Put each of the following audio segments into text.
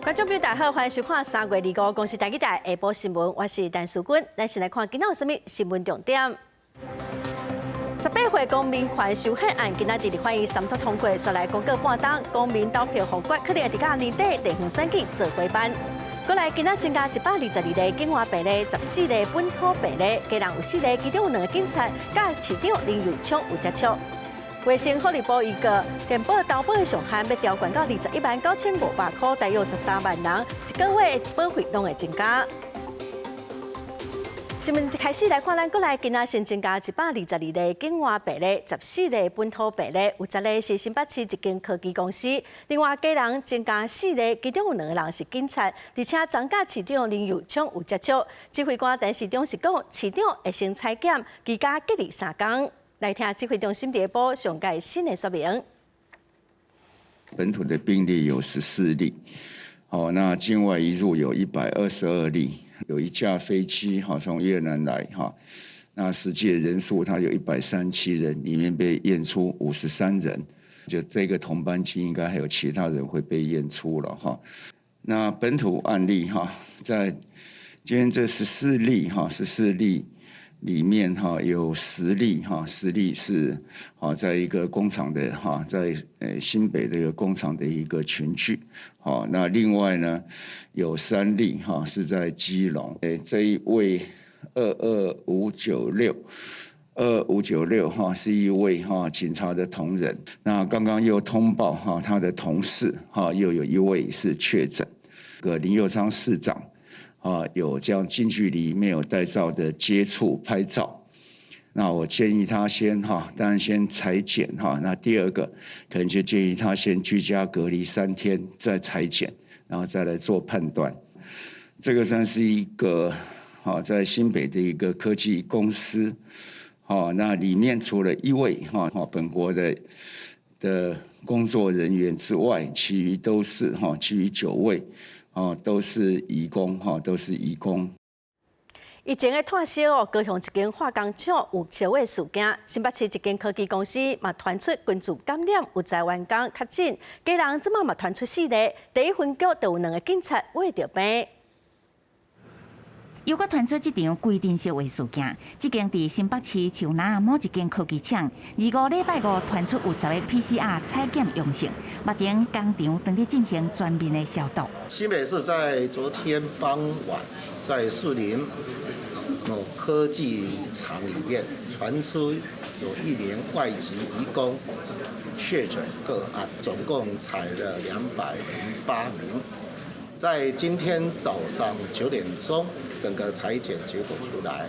觀眾朋友大家好，歡迎收看3月25公視台語台下晡新聞，我是陳淑君。咱先來看今仔有啥物新聞重點。18歲公民權修憲案今仔佇立法院三讀通過，煞來公告半冬，公民投票複決可能會佇到年底地方選舉做伙辦。過來今仔增加122例境外病例，14例本土病例，基隆有四例，其中有兩个警察佮市長林右昌有接觸。衛生福利部預告，健保投保的上限欲調懸到21萬9500箍，大約13萬人，一個月保費攏會增加。新聞一開始來看，咱國內今仔新增加122例境外病例，14例本土病例，有10例是新北市一間科技公司。另外，基隆增加四例，其中有兩个人是警察，而且昨佮市長林右昌有接觸。指揮官陳時中是講，市長會先採檢，居家隔離3工。來聽指揮中心下晡上蓋新的說明。本土的病例有14例，好，那境外移入有122例。有一架飛機哈從越南來哈，那實際的人數它有137人，裡面被驗出53人，就這個同班機應該還有其他人會被驗出了哈。那本土案例哈，在今天這十四例哈，十四例裡面哈有十例哈，十例是啊，在一個工廠的哈，在新北這個工廠的一個群聚，好，那另外呢有三例哈是在基隆，這一位22596，2596哈是一位哈警察的同仁，那剛剛又通報哈他的同事哈又有一位是確診，個林右昌市長。啊，有這樣近距離沒有戴罩的接觸拍照，那我建議他先哈，當然先採檢哈。那第二個可能就建議他先居家隔離3天再採檢，然後再來做判斷。這個算是一個哈，在新北的一個科技公司，好，那裡面除了一位哈本國的工作人員之外，其餘都是哈，其餘9位。哦，都是移工，哈，都是移工。疫情的拖燒哦，高雄一間化工廠有燒火事件，新北市一間科技公司嘛傳出群聚感染，有在員工確診，基隆這馬嘛傳出四例，第一分局就有兩个警察秽著病。又閣傳出這場規陣燒火事件，這間佇新北市樹林某一間科技廠，25禮拜五傳出有10个 PCR 採檢陽性，目前工廠正佇進行全面的消毒。新北市在昨天傍晚，在樹林某科技廠裡面傳出有一名外籍移工確診個案，總共採了208名。在今天早上9點鐘，整個採檢結果出來，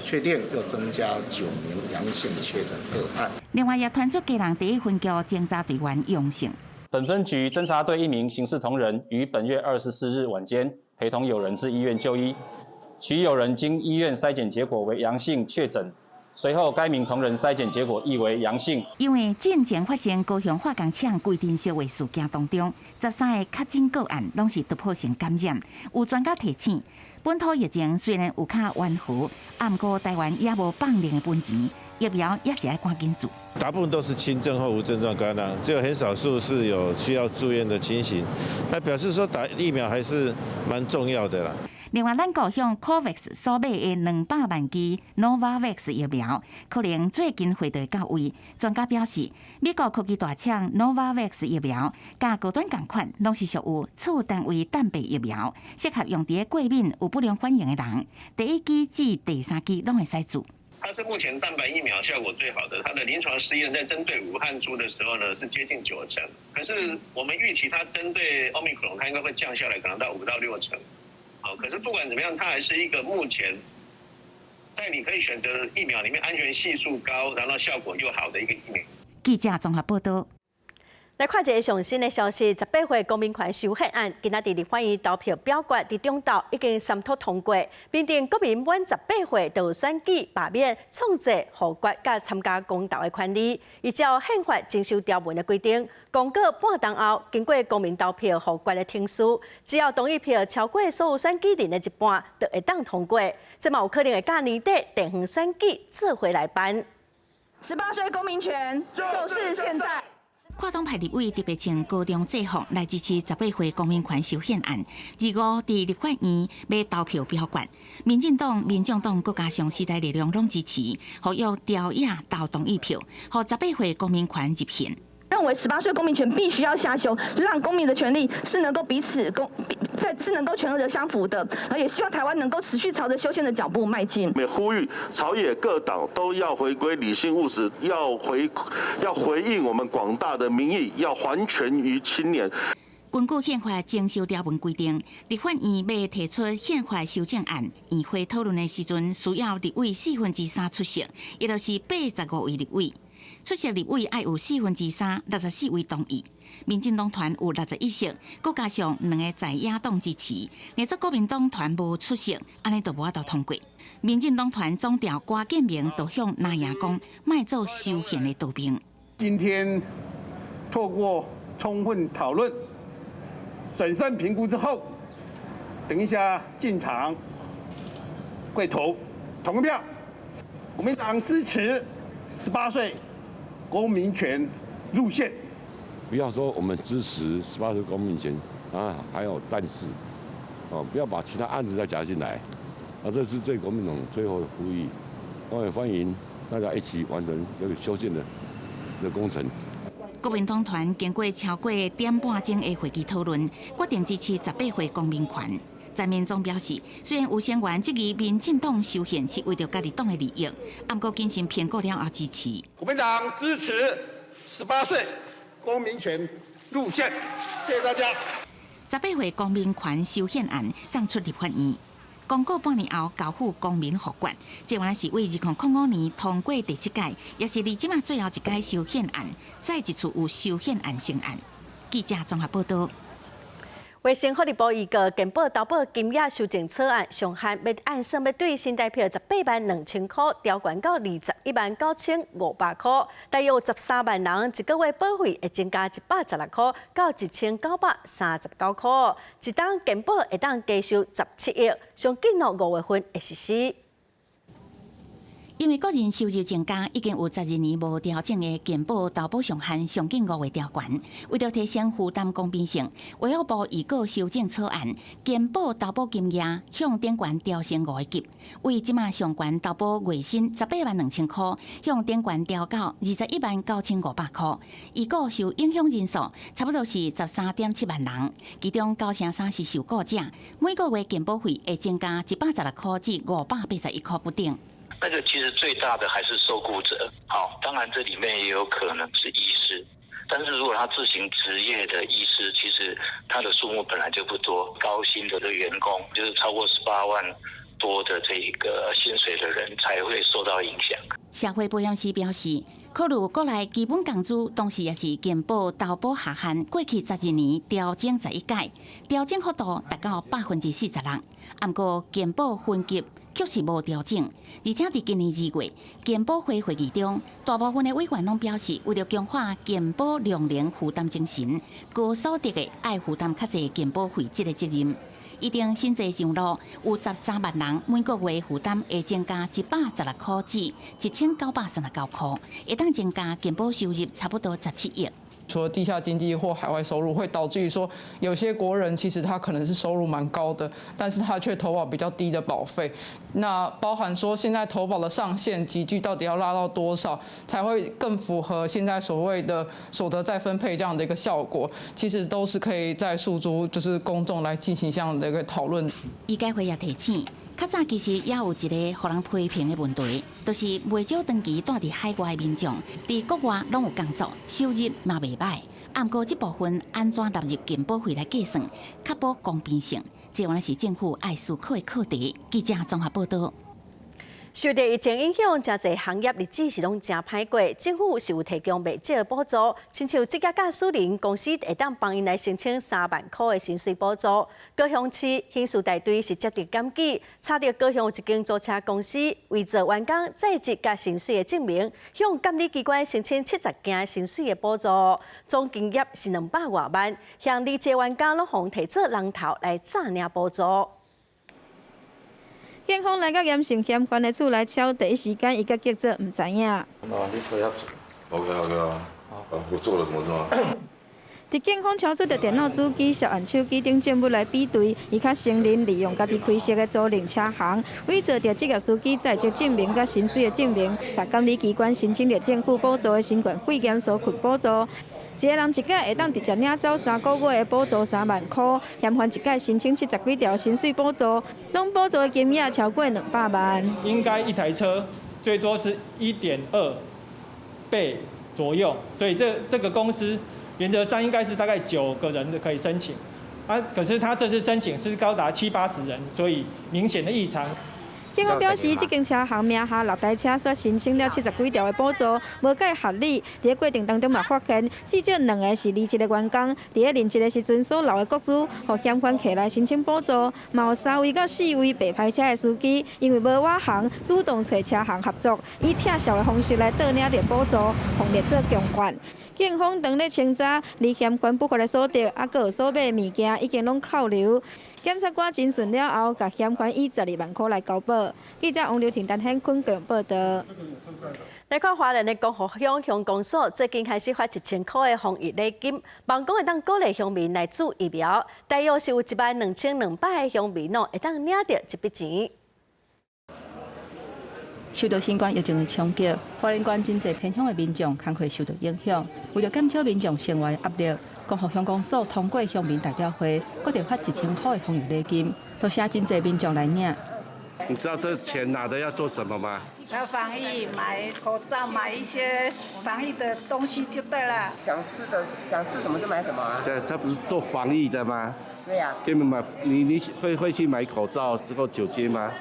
確定又增加9名陽性確診個案。另外，也傳出基隆第一分局偵查隊員陽性。本分局偵查隊一名刑事同仁於本月24日晚間陪同友人至醫院就醫，其友人經醫院篩檢結果為陽性確診。隨後，該名同仁篩檢結果亦為陽性。因為進前發生高雄化工廠規陣燒火事件當中，13個確診個案攏是突破性感染。有專家提醒，本土疫情雖然有較緩和，毋過台灣也無放任的本錢，疫苗也是愛趕緊注。大部分都是輕症或無症狀感染，只有很少數是有需要住院的情形。那表示說打疫苗還是蠻重要的啦。另外，咱國向 COVAX 所買的200萬劑 Novavax 疫苗，可能最近會到位。專家表示，美國科技大廠 Novavax 疫苗佮高端仝款，攏是屬於次單位蛋白疫苗，適合用佇過敏有不良反應的人。第一劑至第三劑攏會使注。它是目前蛋白疫苗效果最好的，它的臨床試驗在針對武漢株的時候呢，是接近9成，可是我們預期它針對 Omicron，它應該會降下來，可能到5到6成。好，可是不管怎麼樣，它還是一個目前在你可以選擇疫苗裡面安全係數高，然後效果又好的一個疫苗。記者綜合報道。來看一个上新的消息，18歲公民權修憲案，今仔佇立法院投票表決，佇中晝已經三讀通過，明定國民滿十八歲就有選舉、罷免、創制、複決佮參加公投的權利。依照憲法增修條文的規定，公告半冬後，經過公民投票複決的程序，只要同意票超過所有選舉人的一半，就會當通過。這嘛有可能會佮年底地方選舉做伙來辦。18歲公民權就是現在。跨黨派立委特別穿高中制服來支持十八歲公民權修憲案，二五佇立法院欲投票表決，民進黨、民眾黨閣加上時代力量攏支持，呼籲朝野投同意票，予十八歲公民權入憲。認為十八歲公民權必須要下修，讓公民的權利是能夠彼此公在是能夠權責相符的，而也希望台灣能夠持續朝着修憲的腳步邁進。也呼籲朝野各黨都要回歸理性務實，要回應我們廣大的民意，要還權於青年。根據憲法增修條文規定，立法院欲提出憲法修正案，院會討論的時陣需要立委四分之三出席，也就是85位立委。出席立委愛有四分之三64位同意，民進黨團有61席，閣加上兩个在野黨支持，若做國民黨團無出席，按呢就無法度通過。民進黨團總召郭建明就向藍營講，莫做修憲的逃兵。今天透過充分討論、審慎評估之後，等一下進場會投同意票，國民黨支持十八歲公民權入憲。不要說我們支持十八歲公民權啊，還有但是，哦，不要把其他案子再加進來，啊，這是對國民黨最後的呼籲，我也歡迎大家一起完成這個修憲的工程。國民黨團經過超過點半鐘的會議討論，決定支持十八歲公民權。陳明忠表示，雖然有成員質疑民進黨修憲是為著家己黨的利益，毋過謹慎評估了後支持。國民黨支持十八歲公民權入憲，謝謝大家。十八歲公民權修憲案送出立法院，公告半年後交付公民複決。這原來是為2005年通過第七屆，也是離這馬最後一屆修憲案，再一次有修憲案成案。記者綜合報道。衛生福利部預告，健保投保金額修正草案上限欲按算欲對新台幣18萬2000箍調懸到21萬9500箍，大約13萬人一個月保費會增加116箍到1939箍，一冬健保會當加收17億，上緊哦5月份會實施。因為個人收入增加，已經有12年無調整的健保投保上限，上緊5月調懸。為著提升負擔公平性，衛福部預告修正草案，健保投保金額向頂懸調升五個級，為這馬上懸投保月薪18萬2000箍，向頂懸調到21萬9500箍。預估受影響人數差不多是13.7萬人，其中9成3是受僱者，每個月健保費會增加116箍至581箍不等。那個其實最大的還是受僱者，好，當然這裡面也有可能是醫師，但是如果他自行執業的醫師，其實他的數目本來就不多，高薪的員工，就是超過18萬多的這個薪水的人才會受到影響。社會保險司表示，考慮國內基本工資，同時也是健保投保下限，過去12年調整11屆，調整幅度達到46%。毋過健保分級卻是無調整，而且佇今年2月健保會會議中，大部分的委員攏表示，為著強化健保量能負擔精神，高所得的愛負擔較濟健保費這个責任。一定新制上路，有13萬人每個月負擔會增加116箍至1939箍，會當增加健保收入差不多17億。除了地下經濟或海外收入，會導致於說，有些國人其實他可能是收入蠻高的，但是他卻投保比較低的保費。那包含說現在投保的上限級距到底要拉到多少，才會更符合現在所謂的所得再分配這樣的一個效果，其實都是可以再訴諸就是公眾來進行這樣的一個討論。醫改會也提醒，較早其實也有一个予人批評的問題，就是袂少長期蹛佇海外的民眾，佇國外攏有工作，收入嘛袂䆀。毋過這部分按怎納入健保費來計算，確保公平性，這原來是政府愛思考的課題。記者綜合報道。受著疫情影響，誠濟行業日子是攏誠歹過。政府是有提供袂少補助，親像職業駕駛人公司會當幫𪜶來申請3萬箍的薪水補助。高雄市刑事大隊是接著檢舉，查著高雄一間租車公司偽造員工在職佮薪水的證明，向監理機關申請70件薪水的補助，總金額是200外萬，向離職員工攏予提做人頭來詐領補助。警方來到嚴姓嫌犯的厝內敲，第一時間伊閣叫做毋知影。哦，你配合。 OK OK 啊。啊，我做了什麼事嗎？佇警方抄取著電腦主機、涉案手機等證物來比對，伊較承認利用家己開設的租賃車行，偽造著職業司機在職證明佮薪水的證明，共監理機關申請著政府補助的新冠肺炎紓困補助。一个人一改會當直接領走3個月的補助3萬箍，嫌犯一改申請70幾條薪水補助，總補助的金額超過200萬。應該一台車最多是1.2倍左右，所以這個公司原則上應該是大概9個人可以申請，啊，可是他這次申請是高達七八十人，所以明顯的異常。警方表示，這間車行名下六台車，煞申請了70幾條的補助，無蓋合理。佇咧過程當中嘛，發現至少兩个是離職的員工，佇咧任職的時陣所留的國資，予嫌犯摕來申請補助。嘛有三位到四位白牌車的司機，因為無外行，主動揣車行合作，以拆銷的方式來盜領著補助，予列做共犯。警方當咧清查，離嫌犯不法的所得，猶閣有所買的物件，已經攏扣留。檢察官偵訊了後，共嫌犯以12萬箍來交保。記者王劉婷、陳顯坤報道。來看花蓮的光復鄉鄉公所最近開始發1000箍的防疫禮金，望講會當鼓勵鄉民來注疫苗，大約是有1萬2200个鄉民哦，會當領著這筆錢。受到新冠疫情的衝擊，花蓮縣真濟偏鄉的民眾工課受到影響。為著減少民眾生活的壓力，光復鄉公所通過鄉民代表會，決定發1000箍的防疫禮金，多謝真濟民眾來領。你知道這錢拿的要做什麼嗎？要防疫，買口罩，買一些防疫的東西就對了。想吃的，想吃什麼就買什麼啊。對，他不是做防疫的嗎？對呀。給你們買，你會去買口罩這個酒精嗎？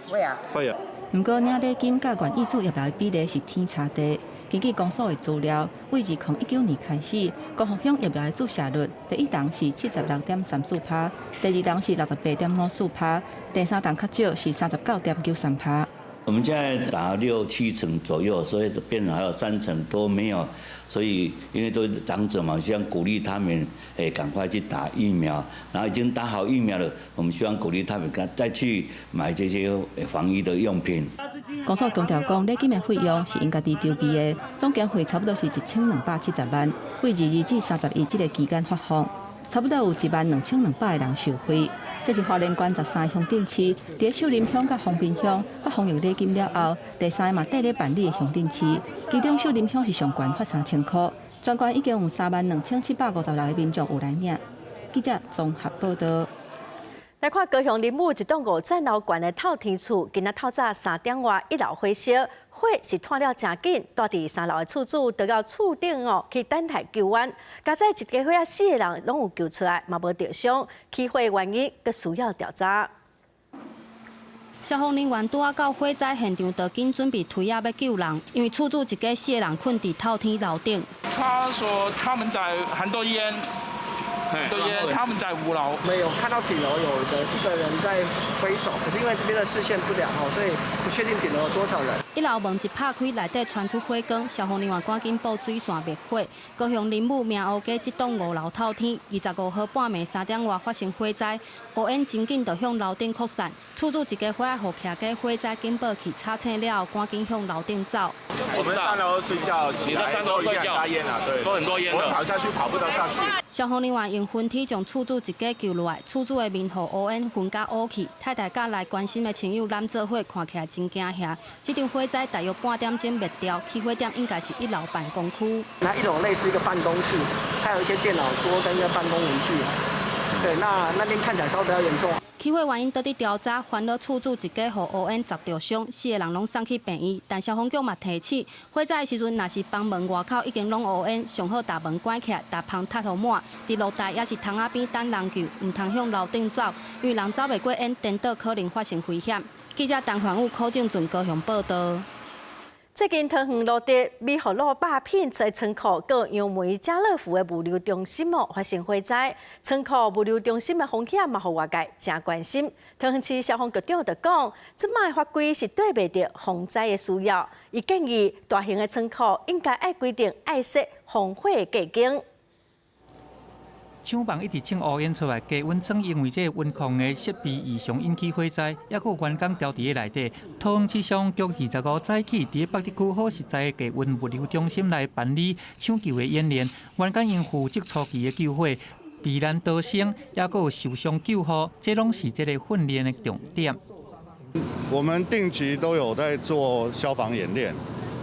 會啊。會啊。毋過領禮金佮願意注疫苗的比例是天差地。根據公所的資料，對2019年開始，光復鄉疫苗的注射率，第一針是76.34%，第二針是68.54%，第三針較少是39.93%。我們現在打六七成左右，所以變成還有3成多沒有，所以因為都是長者嘛，希望鼓勵他們誒趕快去打疫苗，然後已經打好疫苗了，我們希望鼓勵他們再去買這些防疫的用品。公所強調講，禮金的費用是𪜶家己籌備的，總經費差不多是1270萬，對22至31這个期間發放，差不多有1萬2200个人受惠。這是花蓮縣13个鄉鎮市，佇秀林鄉佮豐濱鄉發防疫禮金了後，第三个嘛綴咧辦理的鄉鎮市，其中秀林鄉是上懸發3000箍，全縣已經有3萬2756個民眾有來領。記者綜合報道。來看高雄林武一棟五層樓懸的透天厝，今仔透早3點外一樓火燒，火是湠了誠緊，蹛佇三樓的厝主就到厝頂哦去等待救援。佳哉一家伙仔四个人攏有救出來，嘛無著傷。起火原因閣需要調查。消防人員拄仔到火災現場，就緊準備推仔欲救人，因為厝主一家四個人睏佇透天樓頂。他說他們在很多煙，很多煙，他們在五樓。沒有看到頂樓有的一個人在揮手，可是因為這邊的視線不良哦，所以不確定頂樓有多少人。一樓門一拍開，內底傳出火光，消防人員趕緊布水線滅火。高雄林武明湖街這棟五樓透天，25號半暝3點外發生火災，烏煙真緊就向樓頂擴散。厝主一家伙仔予徛家火災警報器吵醒了後，趕緊向樓頂走。我們三樓睡覺，起來都一大煙啊，對，都很多煙。我們跑下去跑不到下去。消防人員用雲梯將厝主一家救落來，厝主的面予烏煙熏甲烏去，太太佮來關心的親友攬做伙，看起來真驚嚇。這場火災大約半點鐘滅掉，起火點應該是一樓辦公區。那一樓類似一個辦公室，它有一些電腦桌跟一個辦公文具。對，那邊看起來稍微比較嚴重。起火原因倒佇調查，煩惱厝主一家予烏煙砸著傷，四個人攏送去病院。但消防局嘛提醒，火災的時陣，若是房門外口已經攏烏煙，上好大門關起來，大芳貼予滿。佇露台抑是窗仔邊等人救，毋通向樓頂走，因為人走袂過煙，顛倒可能發生危險。記者陳環武、柯正俊高雄報道。最近桃園蘆竹美福路肉品的倉庫、閣楊梅家樂福的物流中心哦發生火災，倉庫物流中心的風險嘛，予外界誠關心。桃園市消防局長就講，這擺的法規是對袂著防災的需要，伊建議大型的倉庫應該愛規定愛設防火的隔間。廠房一直衝烏煙出來，低溫倉因為這個溫控的設備異常引起火災，抑閣有員工牢佇咧內底。桃園市消防局25早起，佇北特區好實在的低溫物流中心來辦理搶救的演練，員工𪜶負責初期的救火、避難逃生，抑閣有受傷救護，這攏是這個訓練的重點。我們定期都有在做消防演練。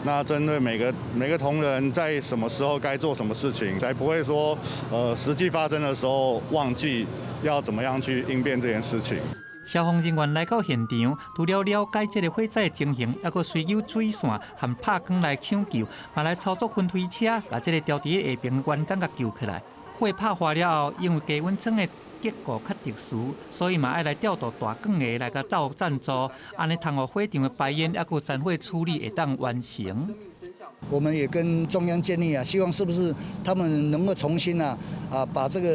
那針對每個每個同仁在什麼時候該做什麼事情，才不會說，實際發生的時候忘記要怎麼樣去應變這件事情。消防人員來到現場，除了了解這個火災情形，抑閣隨有水線和拍光來搶救，嘛來操作雲推車，共這個牢佇下爿員工共救起來。火拍化了後，因為低溫倉的結構較特殊，所以嘛愛來調度大管的來共鬥贊助，按呢通予火場的排煙抑閣殘火處理會當完成。我們也跟中央建議啊，希望是不是他們能夠重新啊，把這個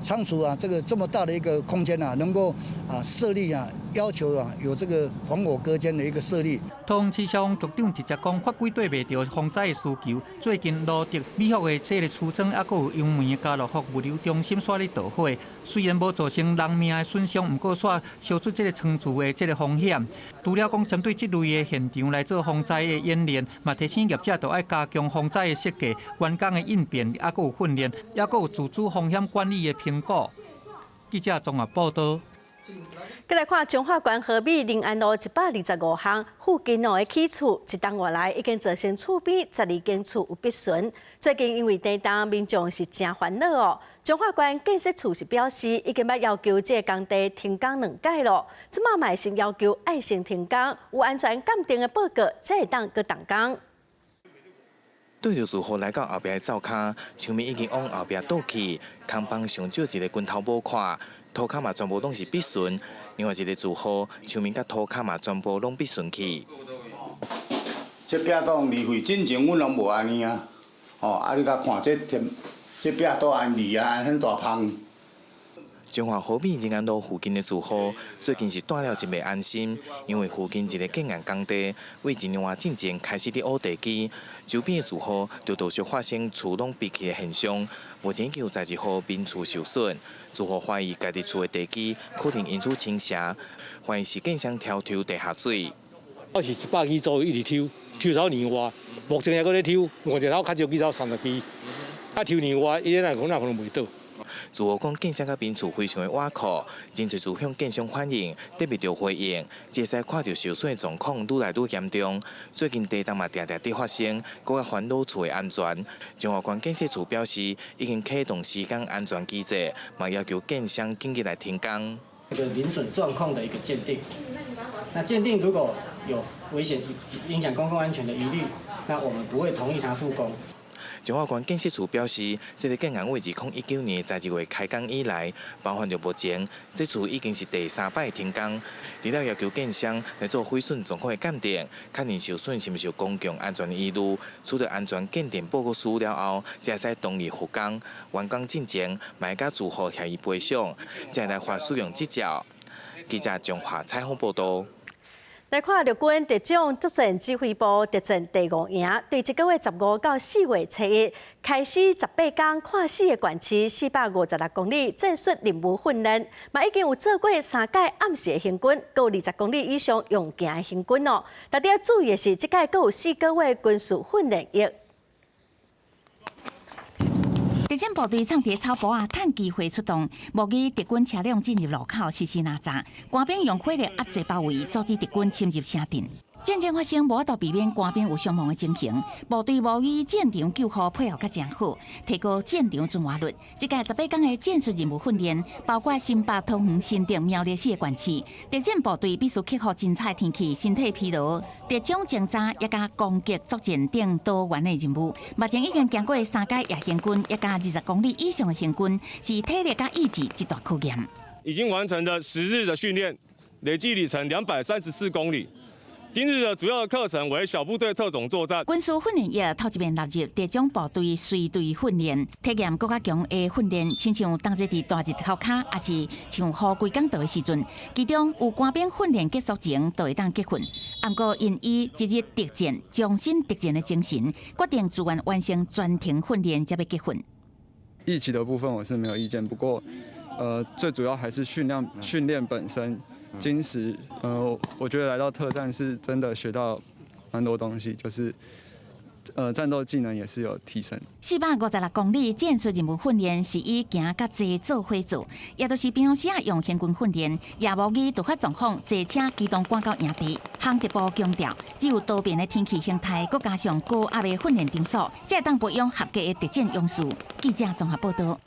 倉儲啊，這個這麼大的一個空間啊，能夠設立啊，要求啊有這個防火隔間的一個設立。桃園市消防局長直接講，法規對袂著防災的需求。最近蘆竹美福的這個櫥窗，抑閣有楊梅的家樂福物流中心煞咧著火，雖然無造成人命的損傷，毋過煞燒出這個倉儲的這個風險。除了講針對這類的現場來做防災的演練，嘛提醒業者著愛加強防災的設計、員工的應變，抑閣有訓練，抑閣有自主風險管理的評估。記者綜合報道。閣來看彰化縣和美仁安路125巷附近哦的起厝，一冬外來已經造成厝邊12間厝有篦損。最近因為地動，民眾是誠煩惱哦。彰化縣建設處是表示，已經捌要求這個工地停工兩擺咯，這馬嘛是要求愛先停工，有安全鑑定的報告，才會當閣動工。對著住戶來到後壁的灶跤，牆面已經往後壁倒去，空房上少一個拳頭母寬，塗跤嘛全部攏是篦損。另外一個住戶，牆面佮塗跤嘛全部攏篦損去。這壁擋離開，進前阮攏無按呢啊，哦，啊你共看這天，這壁都按離啊，按很大芳。彰化和美仁安路附近的住戶最近是住了真袂安心，因為附近一个建案工地，為一年外進前開始佇挖地基，周邊的住戶就陸續發生厝攏閉去的現象。目前已經有十二戶民厝受損，住戶懷疑家己厝的地基可能因此傾斜，懷疑是建商抽抽地下水。我是100支左右一直抽，抽超年外，目前還閣咧抽，換一頭較少去走30支，啊抽年外，伊那可能可能袂倒。住戶講，建商佮民厝非常的倚靠，真濟住向建商反映，得袂著回應，這使看著受損的狀況愈來愈嚴重。最近地動嘛定定佇發生，閣較煩惱厝的安全。彰化縣建設處表示，已經啟動施工安全機制，嘛要求建商緊急來停工。一個鄰損狀況的一個鑑定，那鑑定如果有危險影響公共安全的疑慮，那我們不會同意他復工。彰化縣建設處表示，這个建案為2019年12月開工以來，包含著目前，這次已經是第三擺停工。除了要求建商來做毀損狀況的鑑定，確認受損是毋是有公共安全的疑慮，取得安全鑑定報告書了後，才會使同意復工。完工進前，嘛會佮住戶協議賠償，才會來發使用執照。記者彰化採訪報道。來看陸軍特種作戰指揮部特戰第五營，對這個月15到4月初1開始18天看四个縣市456公里戰術任務訓練，嘛已經有做過三擺暗時的行軍，閣有20公里以上用行的行軍哦。特別要注意的是，這擺閣有4個月軍事訓練役。特戰部隊藏佇草埔仔，趁機會出動，模擬敵軍車輛進入路口實施攔截，官兵用火力壓制包圍，阻止敵軍侵入城鎮。戰爭發生，無法度避免官兵有傷亡的情形。部隊模擬戰場救護配合較誠好，提高戰場存活率。這屆18天的戰術任務訓練，包括新北、桃園、新竹、苗栗四个縣市。特戰部隊必須克服真差天氣、身體疲勞、特種偵察、抑佮攻擊作戰等多元的任務。目前已經經過三擺夜行軍，抑佮20公里以上的行軍，是體力佮意志一大考驗。已經完成了10日的訓練，累計里程234公里。今日的主要課程為小部隊特種作戰。軍事訓練役頭一遍納入特種部隊隨隊訓練，體驗閣較強的訓練，親像當日佇大日頭跤，抑是像雨規工落的時陣，其中有官兵訓練結束前就會當結訓。毋過𪜶以一日特戰、終身特戰的精神，決定自願完成全程訓練才欲結訓。役期的部分我是沒有意見，不過，最主要還是訓練本身，精實。我覺得來到特戰是真的學到蠻多東西，就是，戰鬥技能也是有提升。456公里戰術任務訓練是以行佮坐做伙做，也就是平常時啊用行軍訓練，也無遇突發狀況，坐車機動趕到營地。航特部強調，只有多變的天氣形態，閣加上高壓的訓練場所，才會當培養合格的特戰勇士。記者綜合報道。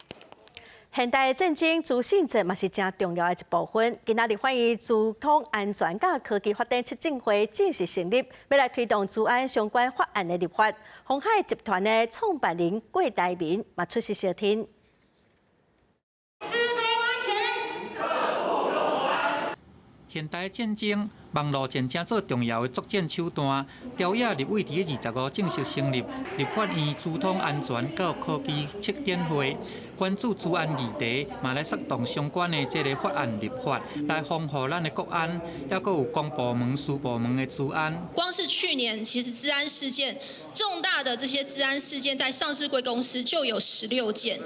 現代戰爭資訊戰嘛是誠重要的一部分。今仔日法院資通安全佮科技發展策進會正式成立，欲來推動資安相關法案的立法。鴻海集團的創辦人郭台銘嘛出席相聽。資通安全，刻不容緩。現代戰爭，網路戰爭做重要的作戰手段。朝野立委佇25正式成立立法院資通安全佮科技策進會，關注資安議題，嘛來策動相關的這个法案立法，來防護咱的國安，抑閣有公部門、私部門的資安。光是去年，其實資安事件重大的這些資安事件，在上市櫃公司就有16件。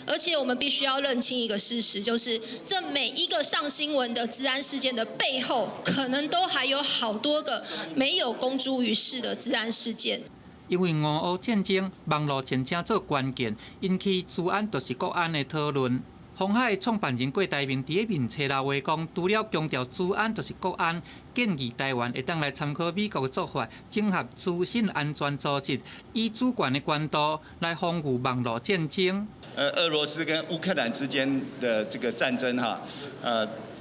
而且我們必須要認清一個事實，就是這每一個上新聞的資安事件的背後，可能都還有好多個沒有公諸於世的資安事件。因為俄烏戰爭、網路戰爭做關鍵，引起資安就是國安的討論。鴻海創辦人郭台銘佇咧面冊內話講，除了強調資安就是國安，建議台灣會當來參考美國的做法，整合資訊安全組織，以主權的高度來防禦網路戰爭。俄羅斯跟烏克蘭之間的這個戰爭哈，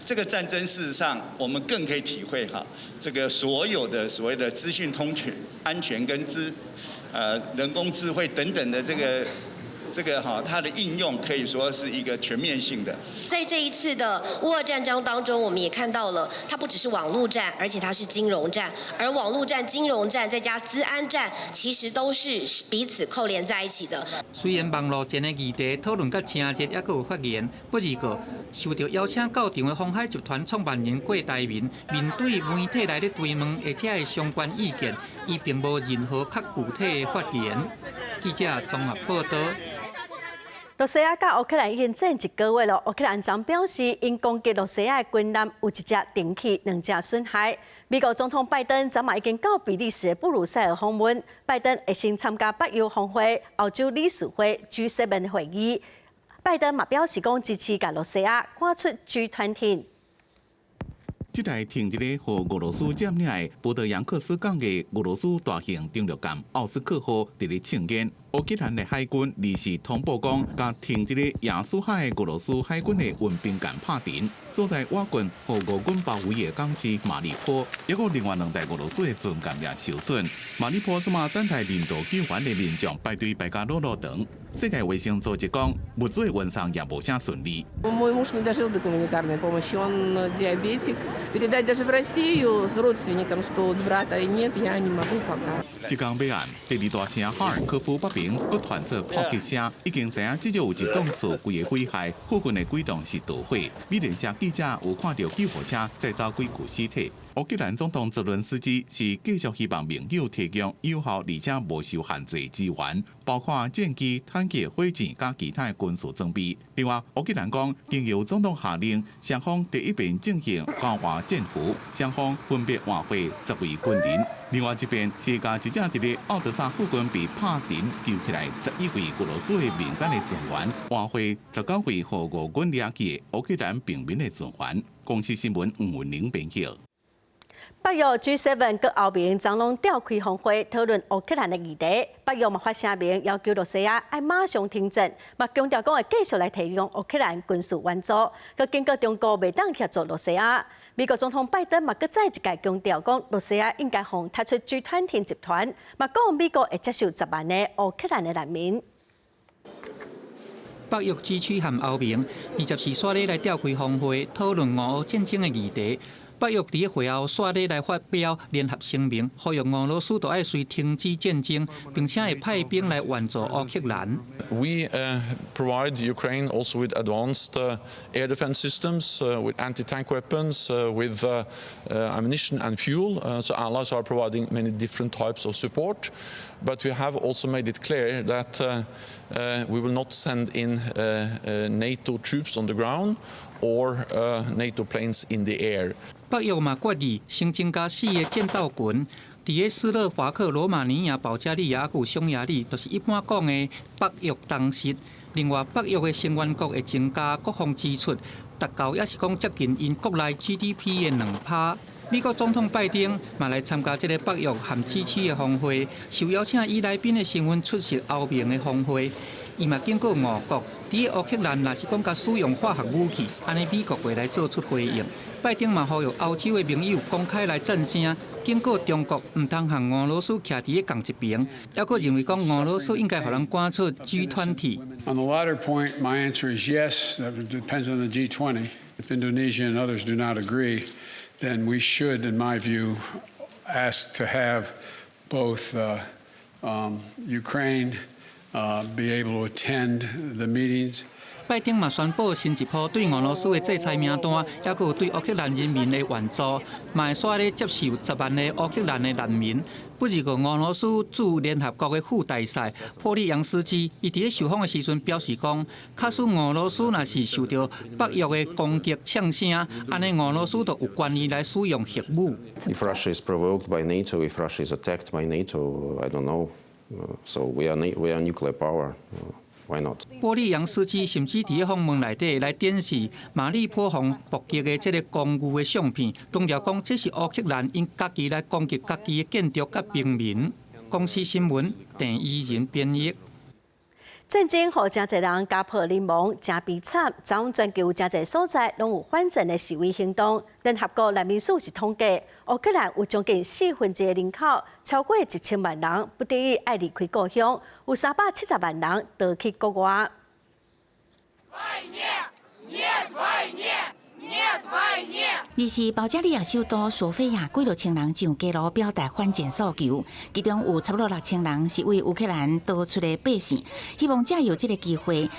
這個戰爭事實上，我們更可以體會哈，這個所有的所謂的資訊通訊安全跟人工智慧等等的這個哈，它的應用可以說是一個全面性的。在這一次的烏俄戰爭當中，我們也看到了，它不只是網路戰，而且它是金融戰。而網路戰、金融戰再加資安戰，其實都是彼此扣連在一起的。雖然網路戰的議題討論甲誠熱，猶閣有發言，不過受著邀請到場的鴻海集團創辦人郭台銘面對媒體來咧追問或者的相關意見，伊並無任何較具體的發言。記者綜合報道。羅西亞佮烏克蘭已經戰一個月囉。烏克蘭昨表示，𪜶攻擊羅西亞的軍艦有一隻停氣，兩隻損害。美國總統拜登昨嘛已經到比利時的布魯塞爾訪問，拜登會先參加北約峰會、歐洲理事會 G7 會議。拜登嘛表示講支持共羅西亞趕出 G20。這台停佇咧予俄羅斯佔領的波德揚克斯港的俄羅斯大型登陸艦奧斯克號佇咧衝煙。烏克蘭的海軍臨時通報講，共停佇咧亞速海的俄羅斯海軍的運兵艦拍沉，所在瓦軍予俄軍包圍的港市馬里波，抑閣另外兩台俄羅斯的船艦也受損。馬里波這馬等待人道救援的民眾排隊排甲落落長。世界衛生組織講，物資的運送也無啥順利。 Мой муж не дожил до гуманитарной помощи, он диабетик. Передать даже в Россию с родственникам, что вот брата нет, я не могу пока. 這工尾暗，第二大城哈爾科夫北邊閣傳出炮擊聲，已經知影至少有一棟厝規个毀壞，附近的幾棟是著火。美聯社記者有看著救護車載走幾具屍體。烏克蘭總統澤倫斯基是繼續希望盟友提供有效而且無受限制的支援，包括戰機、坦克、火箭佮其他的軍事裝備。另外，烏克蘭講，經由總統下令，雙方佇一邊進行交換戰俘，雙方分別換回10位軍人。另外一邊是共一隻佇咧奧德薩附近被拍沉救起來11位俄羅斯的民間的船員，換回19位予俄軍掠去的烏克蘭平民的船員。公視新聞吳文玲編譯。北約 G7 佮歐盟昨攏召開峰會討論烏克蘭的議題。北約嘛發聲明要求羅西亞愛馬上停戰，嘛強調講會繼續來提供烏克蘭軍事援助。閣警告中國袂當協助羅西亞。美國總統拜登嘛閣再一擺強調講，羅西亞應該予踢出 G20 集團，嘛講美國會接受10萬个烏克蘭的難民。北約 G7 和歐盟24紲咧來召開峰會，討論俄烏戰爭的議題。北約佇會後煞咧來發表聯合聲明，呼籲俄羅斯都愛隨停止戰爭，並且會派兵來援助烏克蘭。 We provide Ukraine also with advanced air defense systems, with anti-tank weapons, with ammunition and fuel. So allies are providing many different types of support. But we have also made it clear that we will not send in NATO troops on the ground or NATO planes in the air. 北約嘛決議新增加四个戰鬥群，佇个斯洛伐克、羅馬尼亞、保加利亞佮匈牙利，就是一般講的北約東翼。另外，北約的成員國會增加國防支出，達到抑是講接近𪜶國內 GDP 的2%。美國總統拜登嘛來參加這个北約和 G7的峰會，受邀請以來賓的身份出席歐盟的峰會。伊嘛警告俄國，佇烏克蘭若是講共使用化學武器，按呢美國會來做出回應。拜登嘛呼籲歐洲的盟友公開來贊聲，警告中國毋通和俄羅斯徛佇仝一爿，猶閣認為講俄羅斯應該予人趕出 G20。 On the latter point, my answer is yes. That depends on the G20. If Indonesia and others do not agree, then we should, in my view, ask to have both Ukraine be able to attend the meetings. 拜登嘛宣布新一波對俄羅斯的制裁名單，猶閣有對烏克蘭人民的援助，嘛會煞咧接受10萬个烏克蘭的難民。不過，俄羅斯駐聯合國的副大使波利揚斯基，伊佇咧受訪的時陣表示講，假使俄羅斯若是受著北約的攻擊嗆聲，按呢俄羅斯就有權利來使用核武。 If Russia is provoked by NATO, if Russia is attacked by NATO, I don't know. So we are nuclear power. Why not? 波利揚斯基甚至佇咧訪問內底來展示馬里波予伏擊的這个公寓的相片，強調講這是烏克蘭𪜶家己來攻擊家己的建築佮平民。公視新聞鄭怡仁編譯。戰爭予誠濟人家破人亡，誠悲慘。昨全球誠濟所在攏有反戰的示威行動。聯合國難民署是統計，烏克蘭有將近四分之一人口，超過1000萬人不得已愛離開故鄉，有370萬人逃去國外。 Нет войне! Нет войне! 二是保加利亞首都索菲亞幾落千人上街路表達反戰訴求，其中有差不多6000人是為烏克蘭逃出的百姓，希望藉由這个機會，予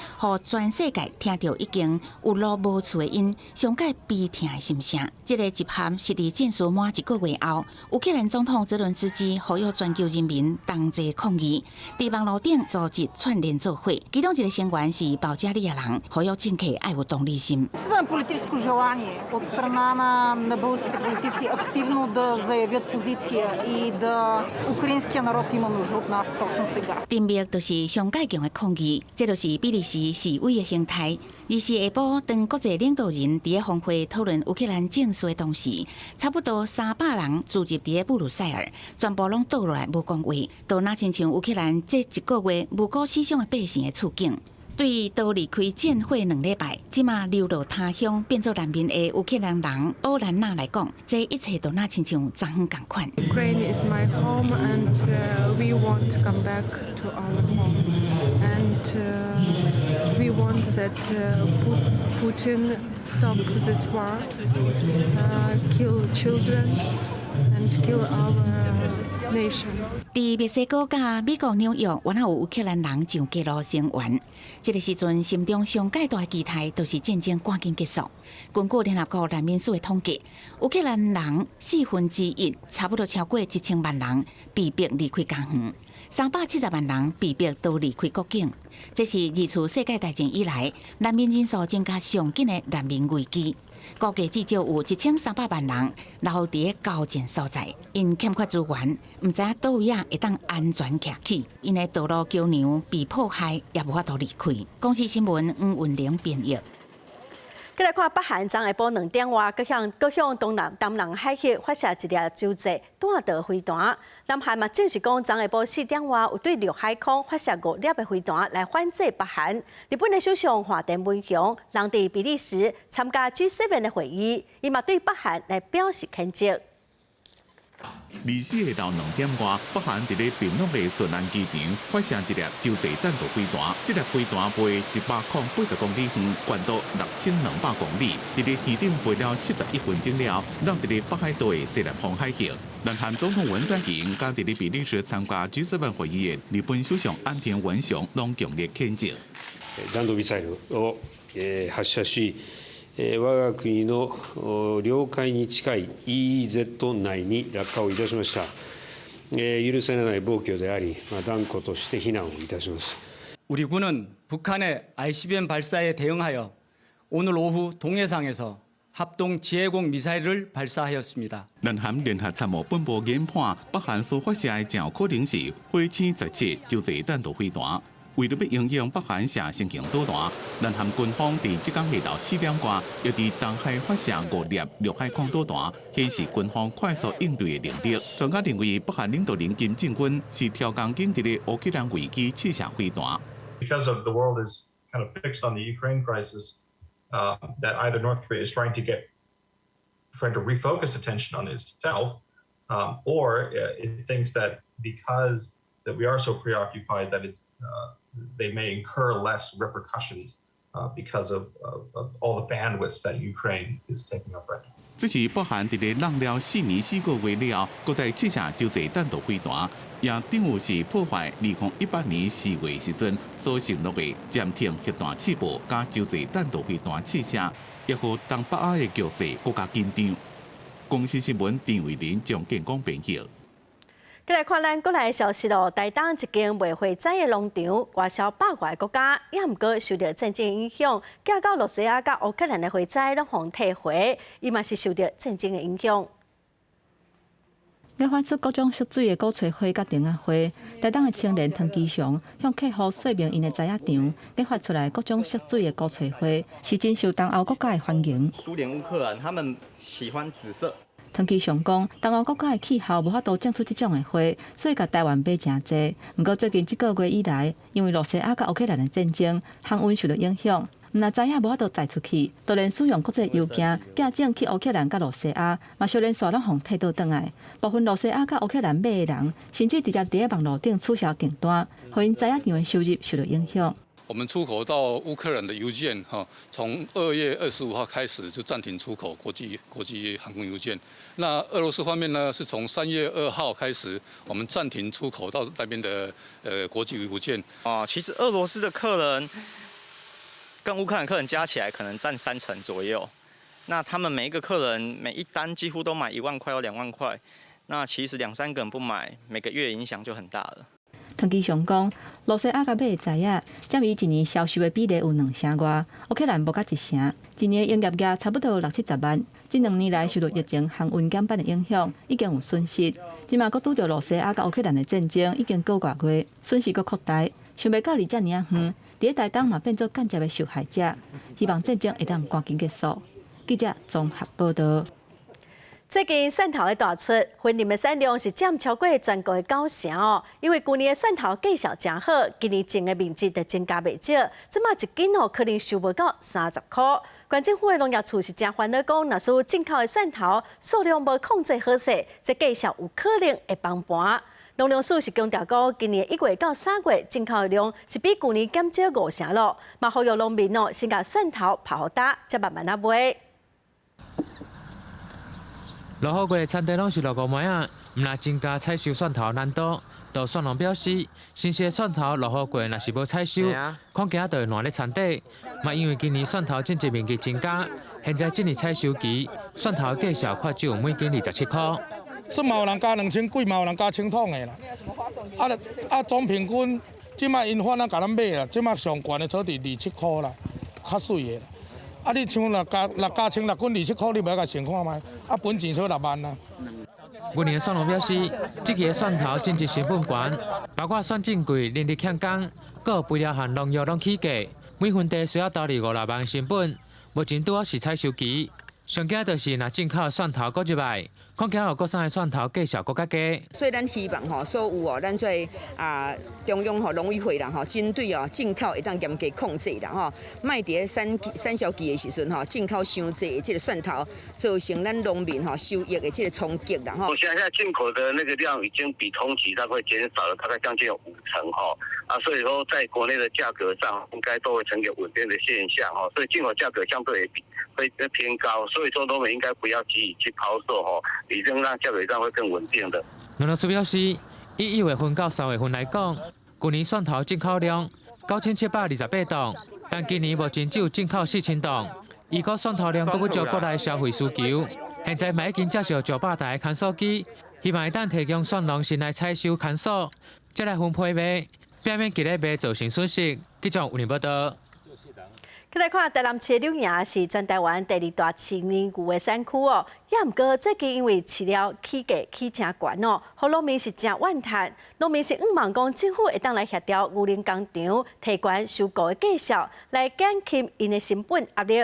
全世界聽著已經有路無厝的𪜶上蓋悲痛的心聲。這个集合是佇戰事滿一個月後，烏克蘭總統澤倫斯基呼籲全球人民同齊抗議，佇網路頂組織串聯做伙，其中一個成員是保加利亞人，呼籲政客愛有同理心。 Желание от страна на българските политици активно да заявят позиция и да украинския народ има нужда от нас точно сега. 沉默就是上蓋強的抗議，這就是比利時示威的形態。二是下晡，當國際領導人佇咧峰會討論烏克蘭戰事的同時，差不多300人聚集佇咧布魯塞爾，全部攏倒落來無講話，都若親像烏克蘭這一個月無辜死傷的百姓的處境。對逃離開戰火2禮拜，這馬流落他鄉變做難民的烏克蘭人奧蘭娜來講，這一切都若親像昨昏仝款。 Ukraine is my home, and we want to come back to our home, and we want that Putin stop this war, kill children, and kill our nation. 佇墨西哥佮美國紐約，原來有烏克蘭人上街路聲援。這个時陣，心中上蓋大的期待，就是戰爭趕緊結束。根據聯合國難民署的統計，烏克蘭人四分之一，差不多超過1000萬人被迫離開家園，370萬人被迫逃離開國境。這是二次世界大戰以來難民人數增加上緊的難民危機。估計至少有1300萬人留佇咧交戰所在，𪜶欠缺資源，毋知影佗位仔會當安全徛起，𪜶的道路橋梁被破壞，也無法度離開。公視新聞黃雲玲編譯。閣來看北韓昨下晡2點外，閣向東南海域發射一粒洲際彈道飛彈。南韓嘛證實講，昨下晡4點外有對陸海空發射五粒的飛彈來反制北韓。日本的首相岸田文雄人佇比利時參加 G7 的會議，伊嘛對北韓來表示譴責。24下晝2點外，北韓佇咧平壤的順安機場發射一粒洲際彈道飛彈，這粒飛彈飛180公里遠，高度6200公里，佇咧天頂飛了71分鐘了，落佇咧北海道的西南方海域。南韓總統文在寅佮佇咧比利時參加 G7 會議的日本首相岸田文雄攏強烈譴責。弾道ミサイルを発射し、我が國の領海に近い EEZ 内に落下をいたしました。許せない暴挙であり、斷固として非難をいたします。 우리 군은 북한의 ICBM 발사에 대응하여 오늘 오후 동해상에서 합동 지해공 미사일을 발사하였습니다. 南韓聯合參謀本部研判，北韓所發射的誠有可能是火星17洲際彈道飛彈。為著欲因應北韓射新型導彈，南韓軍方佇這工下晝4點外，又佇東海發射五粒陸海空導彈，顯示軍方快速應對的能力。專家認為，北韓領導人金正恩是挑工緊佇咧烏克蘭危機試射飛彈。 Because of the world is kind of fixed on the Ukraine crisis, that either North Korea is trying to refocus attention on itself, or it thinks that because that we are so preoccupied that they may incur less repercussions because of all the bandwidth that Ukraine is taking up right now. 這是北韓佇咧弄了4年4個月了，閣再試射洲際彈道飛彈，也等於是破壞2018年4月時陣所承諾的暫停核彈試爆佮洲際彈道飛彈試射，也予東北亞的局勢閣較緊張。公視新聞陳慧琳、張建光編譯。繼來看咱國內的消息咯，台東一間賣花仔的農場，外銷百外個國家，也毋過受著戰爭影響，寄到露西亞佮烏克蘭的花仔攏予退回，伊嘛是受著戰爭的影響。研發出各種色水的鼓吹花佮燈仔花，台東的青年湯基祥向客戶說明𪜶的栽仔場，研發出來各種色水的鼓吹花，是真受東歐國家的歡迎。蘇聯、烏克蘭，他們喜歡紫色。湯基祥講，東歐國家的氣候無法度種出這種的花，所以共台灣買誠濟。毋過最近這個月以來，因為露西亞佮烏克蘭的戰爭，航運受著影響，毋但栽仔無法度載出去，就連使用國際郵件寄種去烏克蘭佮露西亞，嘛小連續攏予退倒轉來。部分露西亞佮烏克蘭買的人，甚至直接佇咧網路頂取消訂單，予𪜶栽仔場的收入受著影響。我們出口到烏克蘭的郵件，哈，從2月25號開始就暫停出口國際航空郵件。那俄羅斯方面呢，是從3月2號開始，我們暫停出口到那邊的國際郵件。哦，其實俄羅斯的客人跟烏克蘭客人加起來可能佔3成左右。那他們每一個客人每一單幾乎都買1萬塊到2萬塊，那其實兩三個人不買，每個月影響就很大了。湯基祥講，露西亞佮買的栽仔，佔伊一年銷售的比例有2成外，烏克蘭無到1成，一年營業額差不多六七十萬。這2年來受著疫情航運減班的影響，已經有損失。這馬閣拄著露西亞佮烏克蘭的戰爭，已經幾個月，損失閣擴大。想袂到離遮爾仔遠，佇咧台東嘛變做間接的受害者。希望戰爭會當趕緊結束。記者綜合報導。最近蒜頭的大出，雲林的產量是佔超過全國的9成哦。因為舊年的蒜頭價數誠好，今年種的面積就增加袂少，這馬一斤哦可能收無到30箍。縣政府的農業處是誠煩惱，講若是進口的蒜頭數量無控制好勢，這價數有可能會崩盤。農糧署是強調講，今年1月到3月進口的量是比舊年減少5成囉，嘛呼籲農民哦先共蒜頭拍予焦，才慢慢仔賣。落雨過，產地攏是落五枚仔，毋但增加採收蒜頭難度。杜蒜農表示，新鮮蒜頭落雨過，若是無採收，恐驚就會爛咧田底。嘛，因為今年蒜頭種植面積增加，現在進入採收期，蒜頭價數較只有每斤27箍。算嘛有人加2000幾，嘛有人加千桶的啦。啊啊，總平均，這馬𪜶販仔共咱買啦，這馬上懸的做佇27箍啦，較媠的啦。啊！你像若加六加千六斤27箍，你欲共算看覓？啊，本錢少6萬啊！雲林的蒜農表示，這期的蒜頭種植成本懸，包括蒜種貴、人力欠工，閣有肥料和農藥攏起價，每分地需要投入五六萬成本。目前拄好是採收期，上驚就是若進口蒜頭閣入來，看起來國產的蒜頭價數閣較低。所以咱希望吼，所有哦，咱這啊中央吼農委會啦吼，針對哦進口會當嚴格控制啦吼，莫佇咧產產銷期的時陣吼，進口傷濟的這个蒜頭，造成咱農民吼收益的這个衝擊啦吼。我現在進口的那個量已經比同期大概減少了，大概將近有5成吼啊，所以說在國內的價格上應該都會呈現穩定的現象吼，所以進口價格相對會偏高，所以說農民應該不要急於去拋售吼。已經讓價格上會更穩定的。農老師表示，以1月份到3月份來講，舊年蒜頭進口量9728噸，但今年目前只有進口4000噸。預估蒜頭量閣不足國內消費需求。現在嘛已經接受900台牽酥機，希望會當提供蒜農先來採收牽酥，再來分批賣，避免佇咧賣造成損失。記者有報道。來看台南市柳營是全台灣第二大飼牛的產區哦，也毋過最近因為飼料起價起誠懸哦，予農民是誠怨嘆。農民是向望講政府會當來協調牛奶工廠提懸收購的價數，來減輕𪜶的成本壓力。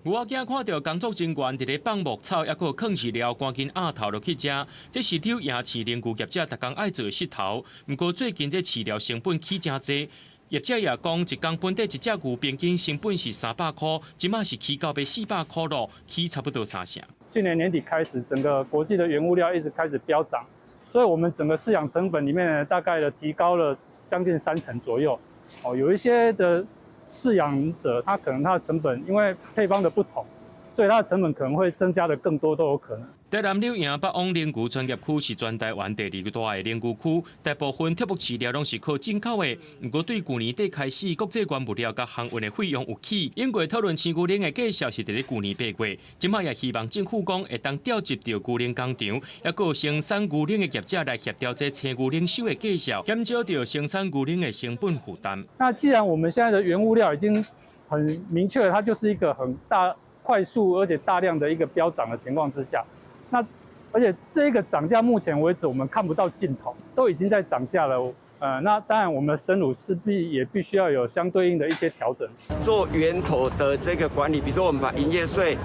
牛仔囝看著工作人員佇咧放牧草，抑閣囥飼料，趕緊壓頭落去食。這是柳營飼奶牛業者逐工愛做的穡頭。毋過最近這飼料成本起誠濟。業者也講，一工本底一隻牛平均成本是300箍，這馬是起到欲400箍囉，起差不多三成。去年年底開始，整個國際的原物料一直開始飆漲，所以我們整個飼養成本裡面呢，大概的提高了將近三成左右。哦，有一些的飼養者，他可能他的成本因為配方的不同，所以他的成本可能會增加的更多都有可能。台南柳營北往奶牛專業區是全台灣第二大的奶牛區，大部分畜牧飼料攏是靠進口的。毋過對舊年底開始，國際原物料佮航運的費用有起。英國討論飼牛奶的價數是佇咧舊年8月，這馬也希望政府講會當調集著牛奶工廠，抑閣有生產牛奶的業者來協調這生牛奶收的價數，減少著生產牛奶的成本負擔。那既然我們現在的原物料已經很明確，它就是一個很大、快速而且大量的一個飆漲的情況之下。那而且這個漲價目前為止我們看不到盡頭，都已經在漲價了。那當然我們的生乳勢必也必須要有相對應的一些調整。做源頭的這個管理，比如說我們把營業稅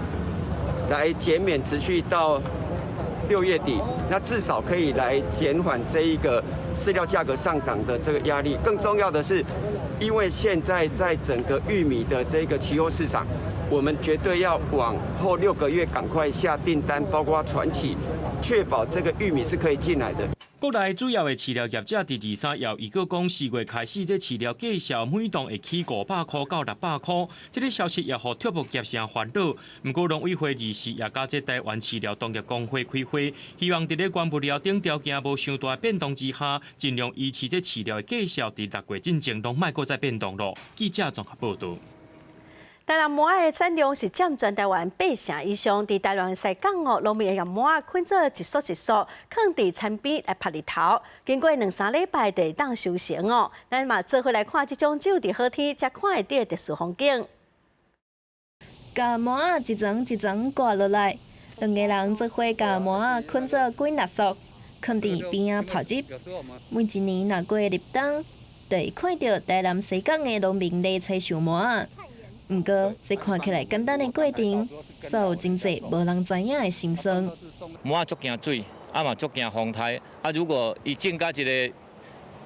來減免，持續到6月底，那至少可以來減緩這一個飼料價格上漲的這個壓力。更重要的是，因為現在在整個玉米的這個期貨市場，我們絕對要往後6個月趕快下訂單，包括船期，確保這個玉米是可以進來的。國內主要的飼料業者佇23也預告講，4月開始這飼料價數每噸會起500箍到600箍。這個消息也予畜牧業誠煩惱。毋過農委會24也佮這台灣飼料同業公會開會，希望佇咧原物料等條件無傷大變動之下，盡量維持這飼料的價數佇6月進前攏莫閣再變動囉。記者綜合報導。台南麻的產量是佔全台灣八成以上，佇台南西港哦，農民會共麻捆做一束一束，囥佇田邊來曬日頭。經過兩三禮拜就會當收成哦。咱嘛做伙來看這種只有佇好天才看會著的特殊風景。共麻仔一層一層割落來，兩个人做伙共麻仔捆做幾若束，囥佇邊仔曬日。每一年若過立冬，就會看著台南西港的農民咧採收麻仔。毋過，這看起來簡單的過程，煞有真濟無人知影的辛酸。麻仔足驚水，啊嘛足驚風颱。啊，如果伊種到一個